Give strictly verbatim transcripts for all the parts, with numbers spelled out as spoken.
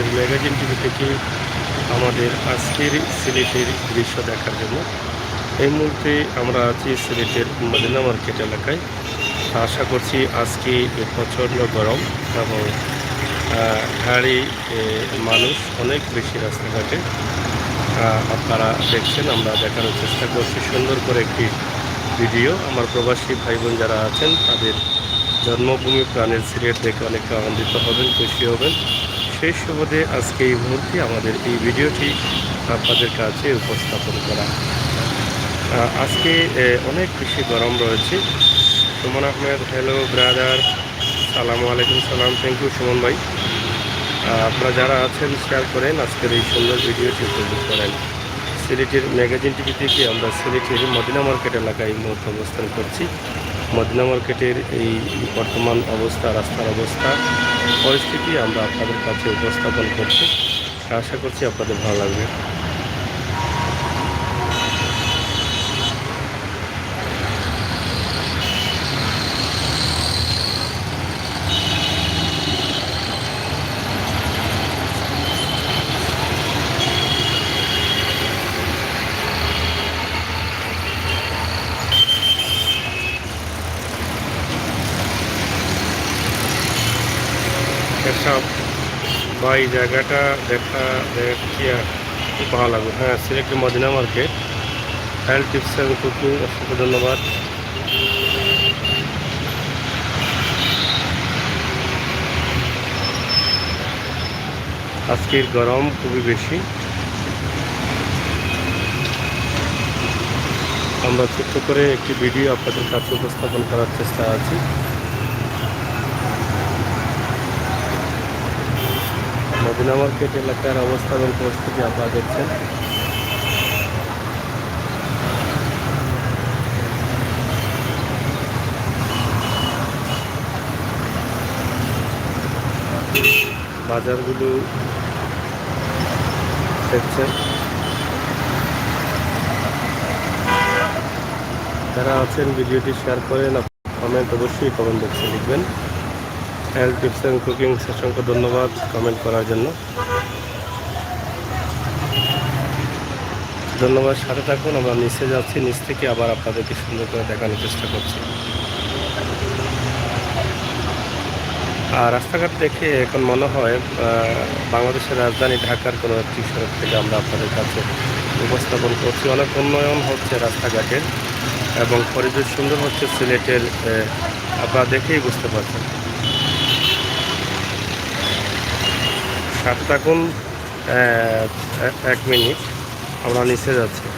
Magazine TV থেকে আমাদের আজকের সিলেটের দৃশ্য দেখার জন্য। এই মুহূর্তে আমরা আছি সিলেটের মদিনা মার্কেট এলাকায়। আশা করছি আজকে প্রচণ্ড গরম এবং, আহ, গাড়ি, এ, মানুষ অনেক বেশি রাস্তাঘাটে। আহ, আপনারা দেখছেন, আমরা দেখানোর চেষ্টা করছি সুন্দর করে একটি ভিডিও। আমার প্রবাসী ভাই বোন যারা আছেন, তাদের জন্মভূমি প্রাণের সিলেট দেখে অনেকে আনন্দিত হবেন, খুশি হবেন। সেই সুবাদে আজকে এই মুহূর্তে আমাদের এই ভিডিওটি আপনাদের কাছে উপস্থাপন করা। আহ, আজকে, এ, অনেক বেশি গরম রয়েছে। সুমন আহমেদ, হ্যালো ব্রাদার, সালামু আলাইকুম। সালাম, থ্যাংক ইউ সুমন ভাই। আহ, আপনারা যারা আছেন, শেয়ার করেন, আজকের এই সুন্দর ভিডিওটি উপভোগ করেন। সিলেটের ম্যাগাজিন টিভি থেকে আমরা সিলেটের মদিনা মার্কেট এলাকায় এই মুহূর্তে অবস্থান করছি। মদিনা মার্কেটের এই বর্তমান অবস্থা, রাস্তার অবস্থা, পরিস্থিতি আমরা আপনাদের কাছে উপস্থাপন করছি। আশা করছি আপনাদের ভালো লাগবে। এসব ভাই, জায়গাটা দেখা, দেখিয়া খুব ভালো লাগলো। হ্যাঁ, সিলেটের Madina market, hello tips and cooking, অসংখ্য ধন্যবাদ। আজকের গরম খুবই বেশি। আমরা ছোট্ট করে একটি ভিডিও আপনাদের কাছে উপস্থাপন করার চেষ্টা আছি। মদিনা মার্কেট এলাকার অবস্থা এবং পরিস্থিতি আপনারা দেখছেন। বাজারগুলো দেখছেন। যারা আছেন, ভিডিওটি শেয়ার করেন, কমেন্ট অবশ্যই কমেন্ট বক্সে লিখবেন। হ্যালো টিপস অ্যান্ড কুকিং, অসংখ্য ধন্যবাদ কমেন্ট করার জন্য। ধন্যবাদ, সাথে থাকুন। আমরা নিচে যাচ্ছি, নিচ থেকে আবার আপনাদেরকে সুন্দর করে দেখানোর চেষ্টা করছি। আর রাস্তাঘাট দেখে এখন মনে হয়, আহ, বাংলাদেশের রাজধানী ঢাকার কোনো একটি সড়ক থেকে আমরা আপনাদের কাছে উপস্থাপন করছি। অনেক উন্নয়ন হচ্ছে রাস্তাঘাটের এবং পরিবেশ সুন্দর হচ্ছে সিলেটের, আহ, আপনারা দেখেই বুঝতে পারছেন। সাথে থাকুন, আহ, এ-, এক মিনিট, আমরা নিচে যাচ্ছি।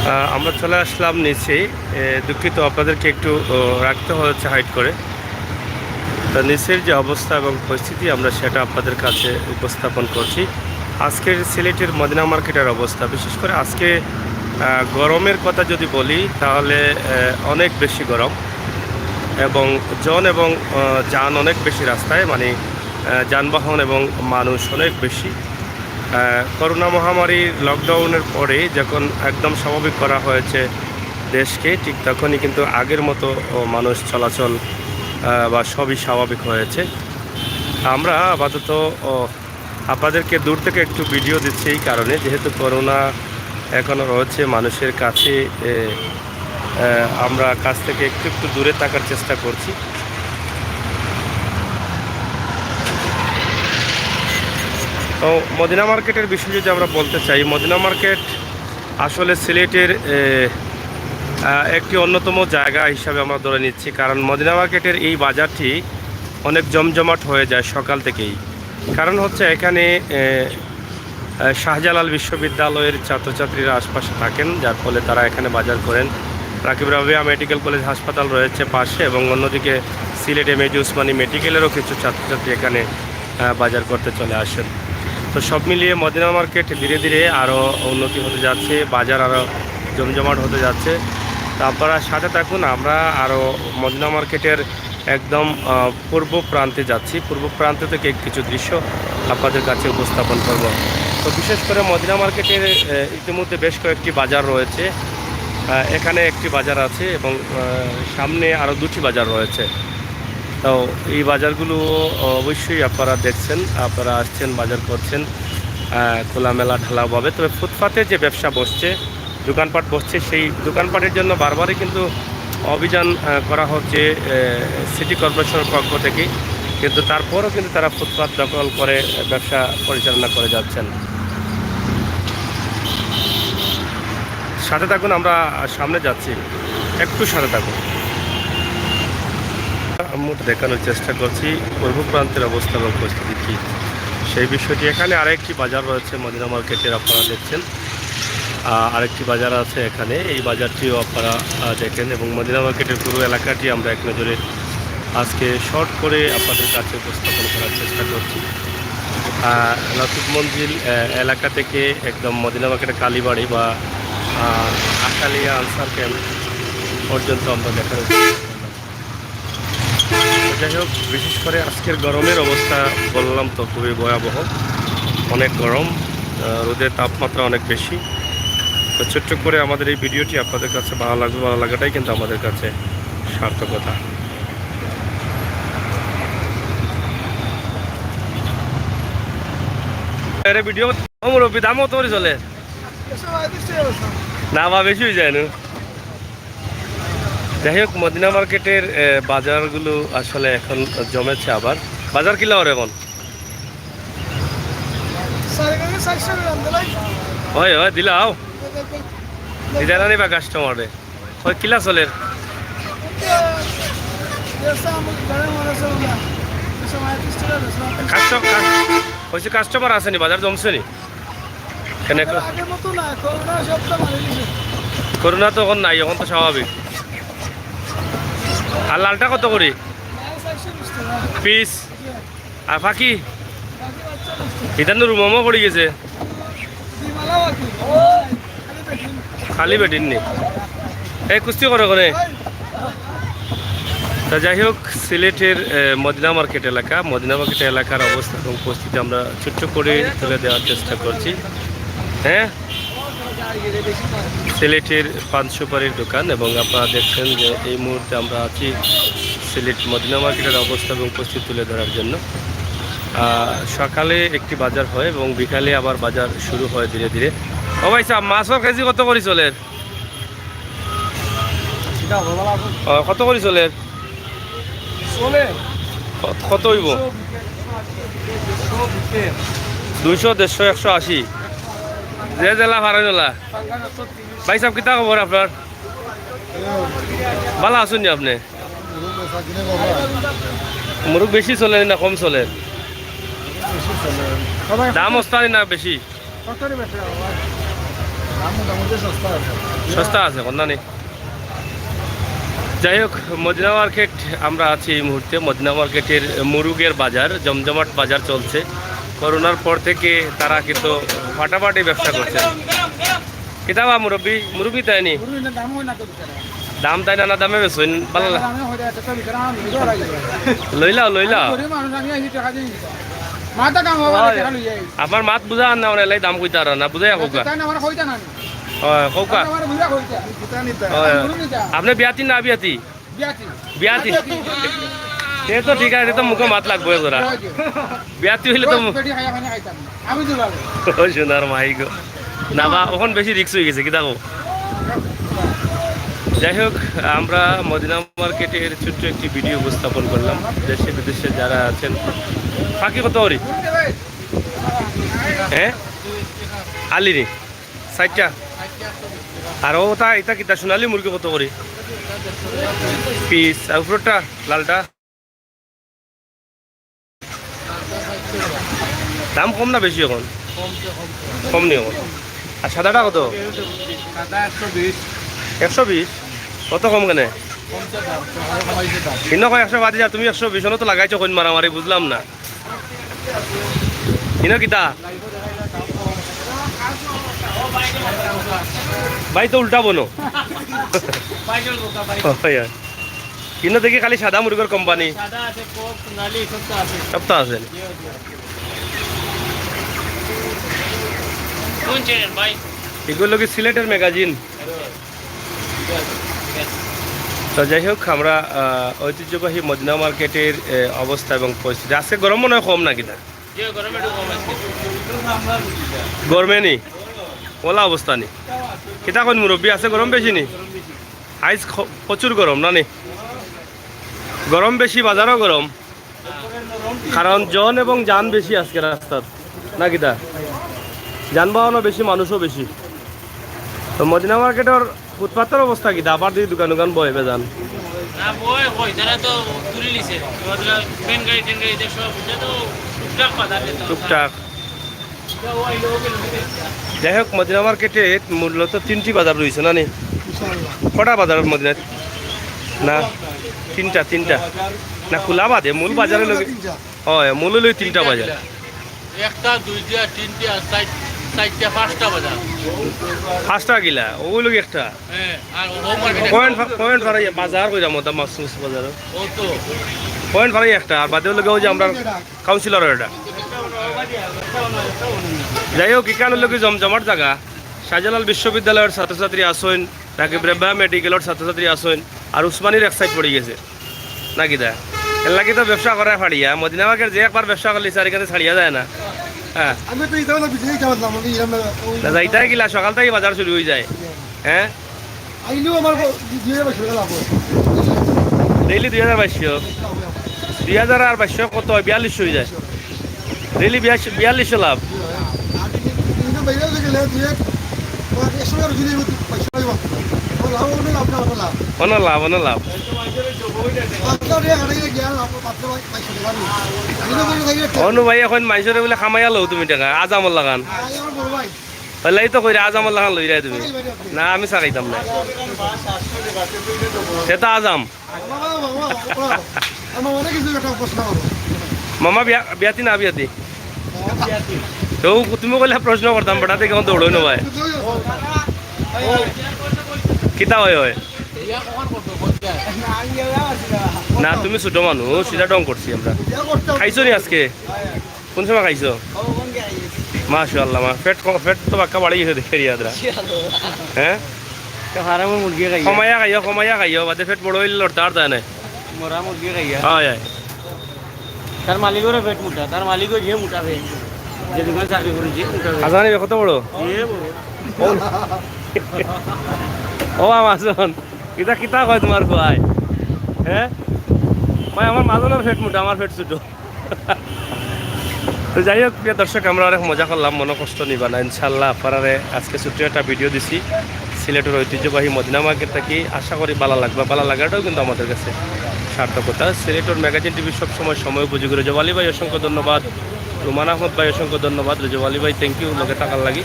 আহ, আমরা চলে আসলাম নিচে। এ, দুঃখিত, আপনাদেরকে একটু, ও, রাখতে হয়েছে হাইড করে। তো নিচের যে অবস্থা এবং পরিস্থিতি, আমরা সেটা আপনাদের কাছে উপস্থাপন করছি। আজকের সিলেটের মদিনা মার্কেটের অবস্থা, বিশেষ করে আজকে, আহ, গরমের কথা যদি বলি, তাহলে, আহ, অনেক বেশি গরম এবং জন এবং, আহ, যান অনেক বেশি রাস্তায়, মানে, আহ, যানবাহন এবং মানুষ অনেক বেশি। আহ, করোনা মহামারীর লকডাউনের পরে যখন একদম স্বাভাবিক করা হয়েছে দেশকে, ঠিক তখনই কিন্তু আগের মতো, ও, মানুষ চলাচল, আহ, বা সবই স্বাভাবিক হয়েছে। আমরা আপাতত, ও, আপনাদেরকে দূর থেকে একটু ভিডিও দিচ্ছি এই কারণে, যেহেতু করোনা এখনও রয়েছে মানুষের কাছে, এ, এ, আমরা কাছ থেকে একটু একটু দূরে থাকার চেষ্টা করছি। তো মদিনা মার্কেটের বিষয়ে যদি আমরা বলতে চাই, মদিনা মার্কেট আসলে সিলেটের, এ, আহ, একটি অন্যতম জায়গা হিসাবে আমরা ধরে নিচ্ছি, কারণ মদিনা মার্কেটের এই বাজারটি অনেক জমজমাট হয়ে যায় সকাল থেকেই। কারণ হচ্ছে এখানে, এ, এ, শাহজালাল বিশ্ববিদ্যালয়ের ছাত্রছাত্রীরা আশপাশে থাকেন, যার ফলে তারা এখানে বাজার করেন। রাকিব রাবেয়া মেডিকেল কলেজ হাসপাতাল রয়েছে পাশে এবং অন্যদিকে সিলেট এম এ জি উসমানী মেডিকেলেরও কিছু ছাত্রছাত্রী এখানে, আহ, বাজার করতে চলে আসেন। তো সব মিলিয়ে মদিনা মার্কেট ধীরে ধীরে আরও উন্নতি হতে যাচ্ছে, বাজার আরও জমজমাট হতে যাচ্ছে। তো আপনারা সাথে থাকুন, আমরা আরও মদিনা মার্কেটের একদম, আহ, পূর্ব প্রান্তে যাচ্ছি। পূর্ব প্রান্ত থেকে কিছু দৃশ্য আপনাদের কাছে উপস্থাপন করব। তো বিশেষ করে মদিনা মার্কেটের, আহ, ইতিমধ্যে বেশ কয়েকটি বাজার রয়েছে। আহ, এখানে একটি বাজার আছে এবং, আহ, সামনে আরও দুটি বাজার রয়েছে। তো এই বাজারগুলো অবশ্যই আপনারা দেখছেন, আপনারা আসছেন, বাজার করছেন, আহ, খোলামেলা ঢালাওভাবে। তবে ফুটপাতে যে ব্যবসা বসছে, দোকানপাট বসছে, সেই দোকানপাটের জন্য বারবারই কিন্তু অভিযান, আহ, করা হচ্ছে, আহ, সিটি কর্পোরেশনের পক্ষ থেকে। কিন্তু তারপরও কিন্তু তারা ফুটপাত দখল করে ব্যবসা পরিচালনা করে যাচ্ছেন। সাথে থাকুন, আমরা সামনে যাচ্ছি, একটু সাথে থাকুন। আমরা দেখানোর চেষ্টা করছি পূর্ব প্রান্তের অবস্থা এবং পরিস্থিতি কী, সেই বিষয়টি। এখানে আরেকটি বাজার রয়েছে মদিনা মার্কেটের, আপনারা দেখছেন। আহ, আরেকটি বাজার আছে এখানে, এই বাজারটিও আপনারা, আহ, দেখেন এবং মদিনা মার্কেটের পুরো এলাকাটি আমরা এক নজরে আজকে শর্ট করে আপনাদের কাছে উপস্থাপন করার চেষ্টা করছি। আহ, লতিফ মঞ্জিল, আহ, এলাকা থেকে একদম মদিনা মার্কেটের কালীবাড়ি বা, আহ, আকালিয়া আনসার ক্যাম্প পর্যন্ত আমরা দেখানোর চেষ্টা করলাম। তো যাই হোক, বিশেষ করে আজকের গরমের অবস্থা বললাম তো খুবই ভয়াবহ, অনেক গরম, আহ, রোদের তাপমাত্রা অনেক বেশি। তো ছোট্ট করে আমাদের এই ভিডিওটি আপনাদের কাছে ভালো লাগবে, ভালো লাগাটাই কিন্তু আমাদের কাছে সার্থকতা। এরে ভিডিও, ও মুরব্বি, দাম কত করে চলে? না বা, বেশি হয়ে যায় না। যাই হোক, মদিনা মার্কেটের, এ, বাজারগুলো আসলে এখন জমেছে আবার। বাজার কিলা ওর এখন? হয়, হয়, দিলাও। দিতে না নি বা কাস্টমারে? হয়, কিলা চলের? কাস্টমার, কইছি কাস্টমার আছেনি, বাজার জমছেনি? কেনে ক-, আগের মতো না, করোনা সবটা মারি দিছে। করোনা তো এখন নাই, এখন তো স্বাভাবিক। আর লালটা কত করি? চারশো বিশ টাকা। পিস? আর ফাকি? ফাকি বাচ্চা নষ্ট। ইতার নু রুমমো পড়ি গেছে। দুই মালা বাকি। খালি বেটিন নি? এই কুস্তি করে করে। তা যাই হোক, সিলেটের, এ, মদিনা মার্কেট এলাকা, মদিনা মার্কেট এলাকার অবস্থা এবং পরিস্থিতি আমরা ছোট্ট করে তুলে দেওয়ার চেষ্টা করছি। হ্যাঁ, সিলেটের পান সুপারির দোকান এবং আপনারা দেখছেন যে এই মুহূর্তে আমরা আছি সিলেট মদিনা মার্কেটের অবস্থা এবং পরিস্থিতি তুলে ধরার জন্য। আহ, সকালে একটি বাজার হয় এবং বিকালে আবার বাজার শুরু হয় ধীরে ধীরে। ও ভাই সাহেব, মাছর কেজি কত করি চলের? ও, কত করি চলের? চলে। কত, কত হইব? দুইশো, দেড়শো, একশো আশি। যে জেলা ফারাইন ওলা। ভাই সাহেব, কিতা খবর আপনার? ভালা আছইন নি আপনে? মুরগ বেশি চলে না কম চলে? দাম অস্তা নি না বেশি? সস্তা আছে, কম না নি? যাই হোক, মদিনা মার্কেট আমরা আছি এই মুহূর্তে। মদিনা মার্কেটের মুরুগের বাজার, জমজমাট বাজার চলছে। করোনার পর থেকে তারা কিন্তু ফাটাফাটি ব্যবসা করছে। কিতা বা মুরব্বি, মুরব্বি তাই নি? দাম তাই না, না দামে বেচইন? ভালা লা-, লইলাও, লইলাও। আপনার মাত বুঝা আর না, মানে, এলাই দাম কইতা আর না, বুঝাইয়া কউক্কা। হয়, কউক্কা। হয়। আপনে বিয়াতি না বিয়াতি? বিয়াতি। তে তো ঠিক আছে, তে তো মুখো মাত লাগবো এ জোড়া। বিয়াতি অইলে তো মু-, ও সোনার মাই গো। না বা, অখন বেশি রিস্ক অই গেছে, কিতা কও? যাই হোক, আমরা মদিনা মার্কেটের ছোট্ট একটি ভিডিও উপস্থাপন করলাম। দেশে বিদেশে যারা আছেন, ফাকি কত করি? হ্যাঁ? আলি নি? ষাইটটা। আর ওটা, এটা কিতা সোনালী মুরগি কত করি? পিস। আর উপরেরটা, লালটা? দাম কম না বেশি অখন? কম নি অখন। আর সাদাটা কত? সাদা একশো বিশ। একশো বিশ? অত কম কেনে? ইনো কয় একশো বাদ দিয়া, তুমি একশো বিশ, অনো তো লাগাইছো কইন মারামারি, বুঝলাম না। ইনো কিতা? ভাই তো উল্টা বনো। হয়, হয়। ইনো দেখি খালি সাদা মুরগর কোম্পানি। সাদা আছে, কক, সোনালী, সবতা আছে। সবতা আছে। কোন চ্যানেল ভাই? এগুলো কি সিলেটের ম্যাগাজিন? তো যাই হোক, আমরা আহ, ঐতিহ্যবাহী মদিনা মার্কেটের আহ, অবস্থা এবং পরিস্থিতি। আজকে গরম মনে হয় কম নাকি না? গরমে নি? ওলা অবস্থা নি? কিতা কইন মুরব্বী, আছে গরম বেশি নি? আইজ খ- প্রচুর গরম না নি? গরম বেশি, বাজারও গরম। কারণ জন এবং যান বেশি আজকে রাস্তাত, না কিতা? যানবাহনও বেশি, মানুষও বেশি। তো মদিনা মার্কেটর ফুটপাতর অবস্থা কিতা? আবার যদি দোকান উকান বয় বেজান। না, বয় কই, তারা তো তুলি নিছে। ভ্যান গাড়ি, ট্রেন গাড়ি, এদের সব, এটা তো টুকটাক বাজার তো। টুকটাক। যাই হোক, মদিনা মার্কেটে মূলত তিনটি বাজার রয়েছে না নি? ইনশাআল্লাহ। কটা বাজার মদিনাত? না, তিনটা, তিনটা। না, খোলা বাদে, মূল বাজারে লগে। তিনটা। হয়, মূল হইলো তিনটা বাজার। একটা, দুইটা, তিনটা, চার-, চারটা, পাঁচটা বাজার। পাঁচটা কিলা, ওগুলো কি একটা? হ্যাঁ, আর ও মার্কেটে পয়েন্ট ফা-, পয়েন্ট ফারাই বাজার কইরা মতা মাছ, মাছ বাজার। ও তো। পয়েন্ট ফারাই একটা, আর বাদে হলো গিয়ে ওই যে আমরা কাউন্সিলর এটা। যাই হোক, এখানে হলো কি জমজমাট জায়গা। শাহজালাল বিশ্ববিদ্যালয়ের ছাত্রছাত্রী আছইন, রাকিব রেব্বা মেডিকেলর ছাত্রছাত্রী আছইন, আর উসমানীর এক সাইড পড়ি গেছে। না কিতা? এর লাগি তো ব্যবসা করা ফাড়িয়া। মদিনা মার্কেট যে একবার ব্যবসা করলে স্যার এখানে ছাড়িয়া যায় না। হ্যাঁ। আমি তো ইতাও না, বিজয় ইতাও না, আমি ইরাম না, ওই না, যাইতাই কিলা, সকাল থাকি বাজার শুরু হয়ে যায়। হ্যাঁ? আইলেও আমার ব-, দুই হাজার বাইশশো টাকা লাভ হয়। ডেইলি দুই হাজার বাইশশো। দুই হাজার আর বাইশশো কত হয়? বিয়াল্লিশশো হয়ে যায়। ডেইলি বিয়াল্লিশশো, বিয়াল্লিশশো লাভ। আর কিন্তু, কিন্তু বাইরে হয়ে গেলে দুই এক, তোমার একশো টাকা রুজি নেই, বাইশশো টাকা লাভ। ও লাভ, অন্য লাভ না, অন্য লাভ। অন্য লাভ, অন্য লাভ। পাঁচশো টাকা হারাই গিয়া লাভ, পাঁচশো বাইশশো টাকা নেই। আমি তো বলি, ভাই, এটা অনু ভাই, এখন মাইজরে বলে খামাইয়া লও তুমি টাকা, আজ আমার লাগান। আয় আমার বড় ভাই। হলাই তো কইরা, আজ আমার লাগান লইরায় তুমি। না, আমি চা খাইতাম না। সে তো আজাম। মামা, মামা, মামা, মামা, অনেক কিছু একটা প্রশ্ন করো। মামা বিয়া-, বিয়াতি না বিয়াতি? তো তুমি কইলে প্রশ্ন করতাম, বেটা দেখে এখন দৌড়ই না ভাই। কিতা হয় হয়? না, তুমি ছোট মানুষ, সিধা ঢং করছি আমরা। খাইছো নি আজকে? কোন সময় খাইছো? মাশাআল্লাহ, মা, পেট ক-, পেট তো বাক্কা বাড়ি গেছে দেখে রিয়াদরা। হ্যাঁ? তো ফার্মর মুরগি খাইয়া। কমাইয়া খাইও, কমাইয়া খাইও, বাদে পেট বড় হইলে লড়তে আর যায় না। মরা মুরগি খাইয়া। হয়, হয়। তার মালিকেরও পেট মোটা, তার মালিকও যে মোটা পেট। যে দোকান চাকরি করেছে, মোটা পেট। আজান এবার কত বড়? এ বড়। ও, ও আমাজন, কিতা কিতা কয় তোমার ভাই? হ্যাঁ? ভাই, আমার মাজনের পেট মোটা, আমার পেট ছোট। তো যাই হোক, প্রিয় দর্শক, আমরা অনেক মজা করলাম, মনো কষ্ট নিবা না ইনশাল্লাহ। আপনারারে আজকে ছোট্ট একটা ভিডিও দিছি সিলেটের ঐতিহ্যবাহী মদিনা মার্কেট থাকি। আশা করি ভালা লাগবা, ভালা লাগাটাও কিন্তু আমাদের কাছে সার্থকতা। সিলেটের ম্যাগাজিন টিভি সবসময় সময় উপযোগী। রজব আলী ভাই, অসংখ্য ধন্যবাদ। রুমান আহমদ ভাই, অসংখ্য ধন্যবাদ। রজব আলী ভাই, থ্যাংক ইউ লগে থাকার লাগি।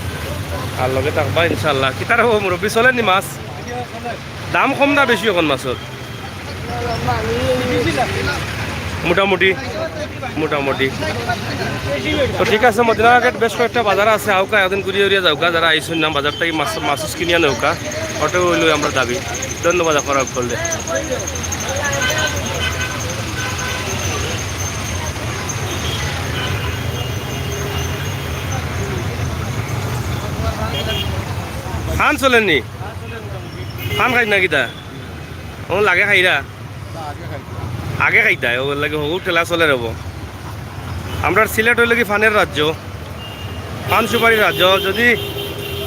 আর লগে থাকবা ইনশাল্লাহ। কিতার হবো মুরব্বী, চলেনি মাছ? দাম কম না বেশি এখন মাছর? মোটামুটি, মোটামুটি। তো ঠিক আছে, মদিনা মার্কেট বেশ কয়েকটা বাজার আছে, আউকা একদিন ঘুরিয়া উড়িয়া যাউকা, যারা আইসুন না বাজার থাকি মাছ, মাছ কিনিয়া নেউকা, ওটা হইল আমরা দাবি। ধন্যবাদ আপনারা করলে। ফান চলেনি? ফান খাই না কিতা? ও লাগে খাইরা? আগে খাইতায়, ও লাগে হগু ঠেলা চলে রব। আমরার সিলেট হইল কি ফানের রাজ্য, ফান সুপারি রাজ্য। যদি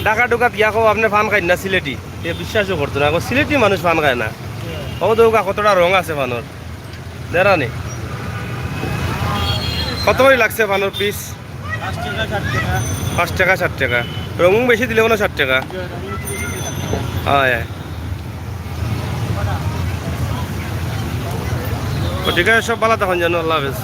ঢাকা ঢুকাত গিয়া কও আপনি ফান খাইন না সিলেটি, এ বিশ্বাসও করতো না। এখন সিলেটি মানুষ ফান খায় না, ও দৌকা কতটা রং আছে ফানোর, দেরানি। কত করে লাগছে ফানোর পিস? পাঁচ টাকা, ষাট টাকা। রঙ বেশি দিলে কোনো ষাট টাকা। হয়, হয়। তো ঠিক আছে, সব ভালো থাকুন যেন, আল্লাহ হাফেজ।